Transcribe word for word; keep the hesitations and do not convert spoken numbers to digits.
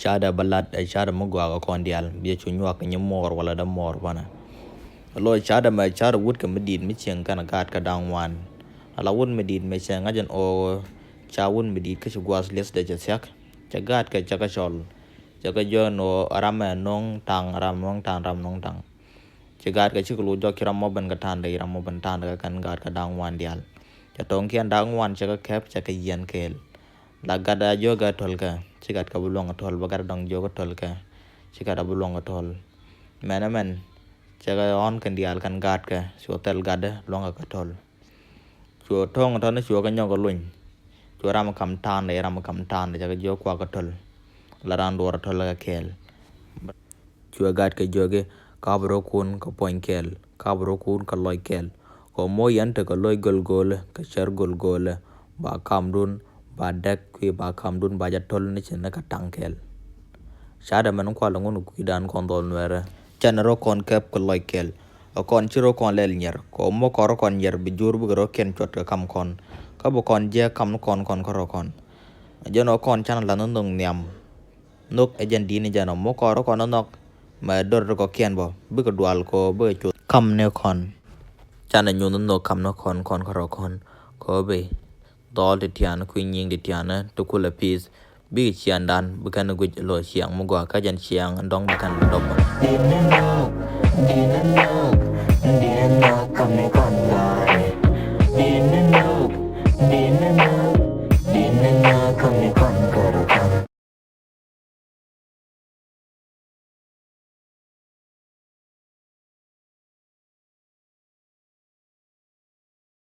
Ca̱dɛ bä lat ɛ ca̱dɛ mi gɔaa kɛ kɔn diaal, bi cu nyuak kɛ nyi muɔɔr wala dee muɔɔr banɛ. Lo ca̱dɛ mɛ ca̱dɛ wut kɛ mi di̱i̱t mi cieŋ kɛn gaat kɛ da̱ŋ ŋuan. Ala wut mi di̱i̱t mɛ cɛ ŋa̱c ɛn ɣöö ca wut mi di̱i̱t kä ci gua̱a̱th li̱ethdɛ cɛ thia̱k. Cɛ gaat kɛ cɛ kɛ cɔl. Cɛ kɛ jiök ɛn ɣöö ram ɛ no̱o̱ŋ ta̱ŋ, ram no̱o̱ŋ ta̱ŋ, ram no̱o̱ŋ ta̱ŋ. Ci gaat kɛ cikɛ lo̱c jɔk ci ram mɔ ben kɛ ta̱a̱ndɛ, ram mɔ ben ta̱a̱ndɛ kɛ kɛn gaat kɛ da̱ŋ ŋuan diaal. Cɛ tɔ̱ŋkiɛn da̱ŋ ŋuan cɛ kɛ kɛp cɛ kɛ yiɛn kɛɛl. La gat a jiök ɛ to̱l kɛ, ci gat kɛ bi luɔ̱ŋ ɛ to̱l, bä gat a dɔ̱ŋ jiök ɛ to̱l kɛ, ci gat a bi luɔ̱ŋ ɛ to̱l. Mɛn ɛ mɛn, cɛ kɛ ɣɔ̱n kɛn diaal kɛn gaat kɛ, cu thil gat ɛ luɔ̱ŋ kɛ kɛ to̱l. Cuɛ to̱ŋ ɛ tɔ̱ni cuɛ kɛ nyɔk ɛ luny. Cuɛ ram ɛ kam ta̱a̱ndɛ, ram ɛ kam ta̱a̱ndɛ, cɛ kɛ jiök kuak ɛ to̱l. La ran duɔr ɛ to̱l kɛ kɛɛl. Cuɛ gat kɛ jiök i̱, ka bi rɔ kun kɛ puɔ̱ny kɛɛl, ka bi rɔ kun kɛ lɔc kɛɛl. Kɛ mɔ yɛn tekɛ lɔc göl göölä, kɛ cär göl göölä, ba kamdun ba däk, kui̱ ba kamdun ba jɛ to̱l ni cɛ ni kɛ ta̱ŋ kɛɛl. Ca̱dɛ mɛn kualɛ ŋun kui̱dan kɔn dhɔl nuɛrɛ. Canɛ rɔ kɔn kɛp kɛ lɔc kɛɛl. Ɛ kɔn ci rɔ kɔn lɛl nyiɛr. Kɛ mɔ kɔn rɔ kɔn nyiɛr bi jur bikɛ rɔ kiɛn cuɔt kɛ kam kɔn. Kä bi kɔn jiɛk kam ni kɔn kɔn kä rɔ kɔn. Jɛn ɔ kɔn canɛ lath ni nhök nhiam. Nhök ɛ jɛn di̱t ni jɛn ɔ, mi kɔn rɔ kɔn nhɔk mɛ dor ti kɔ̱kiɛn bä, bikɛ dual kɛ ɣöö bikɛ cuth kam ni kɔn. Canɛ nyuth nhök kam ni kɔn kɔn kä rɔ kɔn kɛ ɣöö bi dhɔl ti tian kui̱ nyiŋ ti tian ti kulɛ pi̱i̱th. Bikɛ ciɛŋdan bi kɛn guic lo̱ ciɛŋ mi gɔaa kä jɛn ciɛŋ dɔ̱ŋ bi kɛn dɔp bä. Di̱t ni nhök, di̱t ni nhök, di̱t ni nhök kam ni kɔn gɔaa.